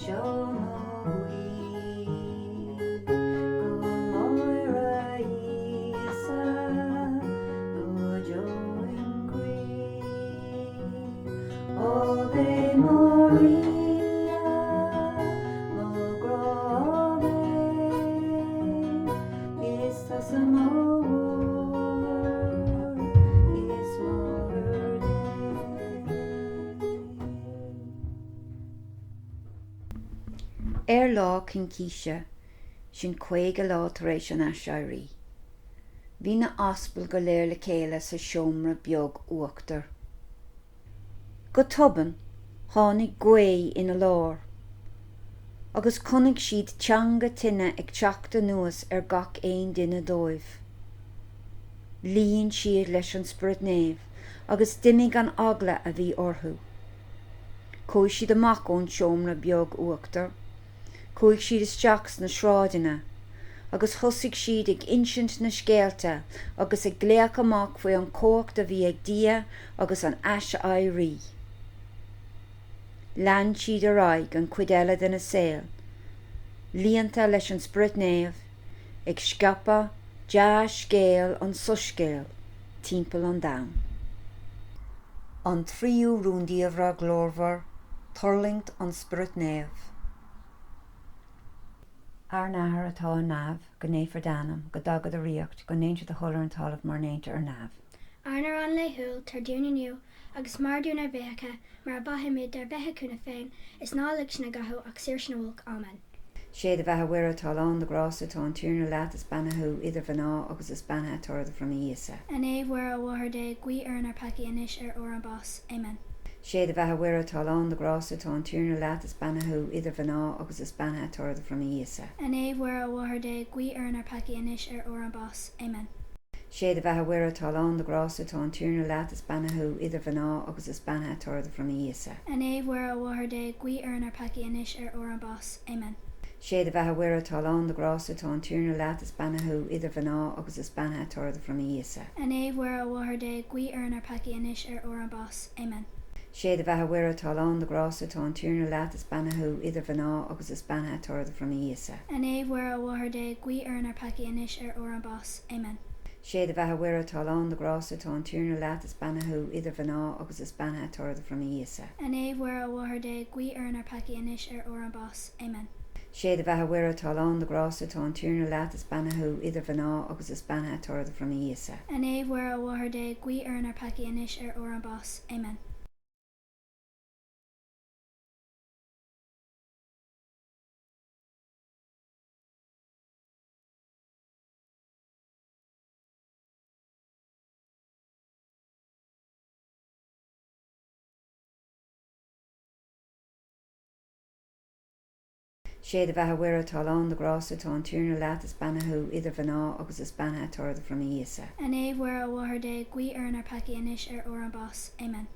Seo mo ghuí go maire Íosa go deo im chroí. Ave Maria, mo ghrá Ave, Is tusa mo mháthair is máthair Dé. Ar lá Cincíse, sin 50 lá tar éis an Aiséirí, bhí na aspail go léir le chéile sa seomra beag uachtair. Go tobann, tháinig gaoth ina lár, agus chonaic siad teanga tine ag teacht anuas ar gach aon duine dóibh. Líon siad leis an Spiorad Naomh agus d'imigh an eagla a bhí orthu. Chuaigh siad amach ón seomra beag uachtair, chuaigh siad isteach sna sráideanna, agus thosaigh siad ag insint na scéalta agus ag glaoch amach faoi an chumhacht a bhí ag Dia agus an aiséirí. Lean siad ar aghaidh an chuid eile dena saol, líonta leis an Spiorad Naomh, ag scaipeadh dea-scéal an tSoiscéil timpeall an domhain. An tríú rúndiamhra glórmhar, Tuirlingt an Spioraid Naomh. Ár nAthair atá i neamh, go naofar d'ainm, go dtaga do ríocht, go ndéantar do thoil ar an talamh mar a ndéantar ar neamh. Ár n-arán laethúil, tabhair dúinn inniu, agus maith dúinn ár bhfiacha, mar a mhaithimid dár bhfiacha féin, is ná lig sinn i gcathú, ach saor sinn ó olc. Amen. Sé do bheatha a Mhuire, atá lán de ghrásta, tá an Tiarna leat, is beannaithe thú idir mhná agus is beannaithe toradh do bhroinne Íosa. A Naomh Mhuire, a Mháthair Dé, guí orainn ár peacaí anois ar uair ár bás. Amen. Sé do bheatha a Mhuire, atá lán de ghrásta, tá an Tiarna leat, is beannaithe thú idir mhná agus is beannaithe toradh do bhroinne Íosa. A Naomh Mhuire, a Mháthair Dé, guí orainn ár peacaí anois ar uair ár bás. Amen. Sé do bheatha a Mhuire, atá lán de ghrásta, tá an Tiarna leat, is beannaithe thú idir mhná agus is beannaithe toradh do bhroinne Íosa. A Naomh Mhuire, a Mháthair Dé, guí orainn ár peacaí anois ar uair ár bás. Amen. Sé do bheatha a Mhuire, atá lán de ghrásta, tá an Tiarna leat, is beannaithe thú idir mhná agus is beannaithe toradh do bhroinne Íosa. A Naomh Mhuire, a Mháthair Dé, guí orainn ár peacaí anois ar uair ár bás. Amen. Sé do bheatha a Mhuire, atá lán de ghrásta, tá an Tiarna leat, is beannaithe thú idir mhná agus is beannaithe toradh do bhroinne Íosa. A Naomh Mhuire, a Mháthair Dé, guí orainn ár peacaí anois ar uair ár bás. Amen. Sé do bheatha a Mhuire, atá lán de ghrásta, tá an Tiarna leat, is beannaithe thú idir mhná agus is beannaithe toradh do bhroinne Íosa. A Naomh Mhuire, a Mháthair Dé, guí orainn ár peacaí anois ar uair ár bás. Amen. Sé do bheatha a Mhuire, atá lán de ghrásta, tá an Tiarna leat, is beannaithe thú idir mhná agus is beannaithe toradh do bhroinne Íosa. A Naomh Mhuire, a Mháthair Dé, guí orainn ár peacaí anois ar uair ár bás. Amen. Sé do bheatha a Mhuire, atá lán de ghrásta, tá an Tiarna leat, is beannaithe thú idir mhná agus is beannaithe toradh do bhroinne Íosa. A Naomh Mhuire, a Mháthair Dé, guí orainn ár peacaí anois ar uair ár bás. Amen.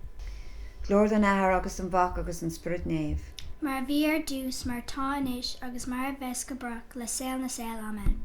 Glóir don Athair agus don Mhac agus don Spiorad Naomh. Mar a bhí ar dtús, mar atá anois, agus mar a bheas go brách, le saol na saol. Amen.